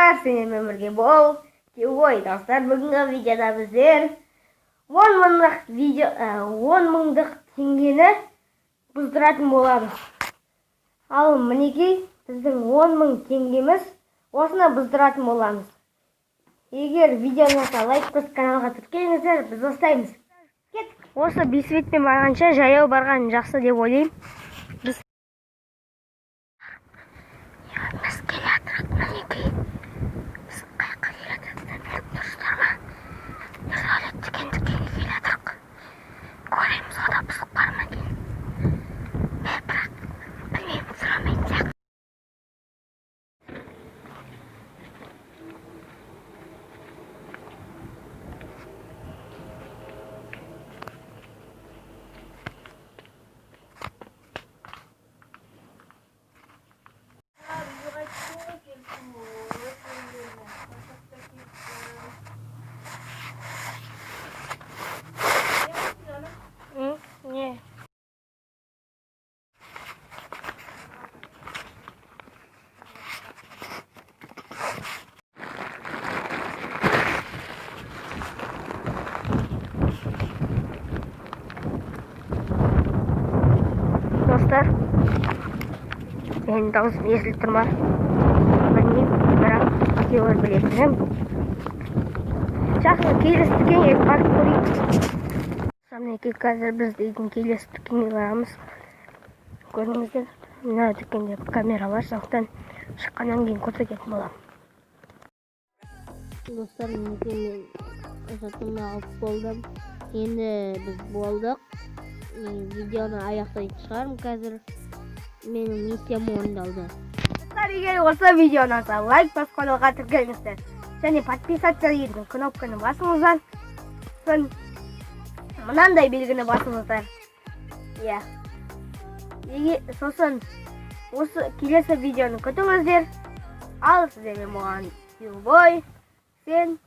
Достар, сендермен бірге бол. Ой, достар, бүгінгі видеода біздер 10 мыңдық видео, 10 мыңдық теңгені бұздыратын боламыз. Ал мінекей біздің 10 мың теңгеміз, осыны бұздыратын боламыз. Егер видео ұнаса, лайк басып, каналға тіркеліңіздер, біз бастаймыз. Кеттік. Осы бесветпен барғанша жаяу барған жақсы деп ойлаймын. Біз келе жатырмық, мінекей. Біз қаяққа келе жатырмыз, біліп тұрсыздар ма? Нұрдәулет деген дүкенге келе жатырмық. Көреміз, онда бұзық бар ма екен. Мен бірақ білмеймін, сұрамайтын сияқты. Не? Достар, менің дауысым естіліп тұр ма? Білмеймін, бірақ әйтеуір білетінім. Жақсы, келесі дүкенге барып көрейік. Мінекей, қазір біз дейтін келесі дүкенге барамыз. Көрдіңіздер, мына дүкенде камера бар, сондықтан шыққаннан кейін көрсететін боламын. Достар, мінекей, мен затымды алып болдым. Енді біз болдық. Мен видеоны аяқтайтын шығармын қазір. Менің миссиям орындалды. Достар, егер осы видео ұнаса, лайк басып, каналға тіркеліңіздер. Және подписаться деген кнопканы басыңыздар. Сосын мынандай белгіні басыңыздар. Иә. Сосын осы келесі видеоны күтіңіздер. Ал сіздермен болған Юбой. Сен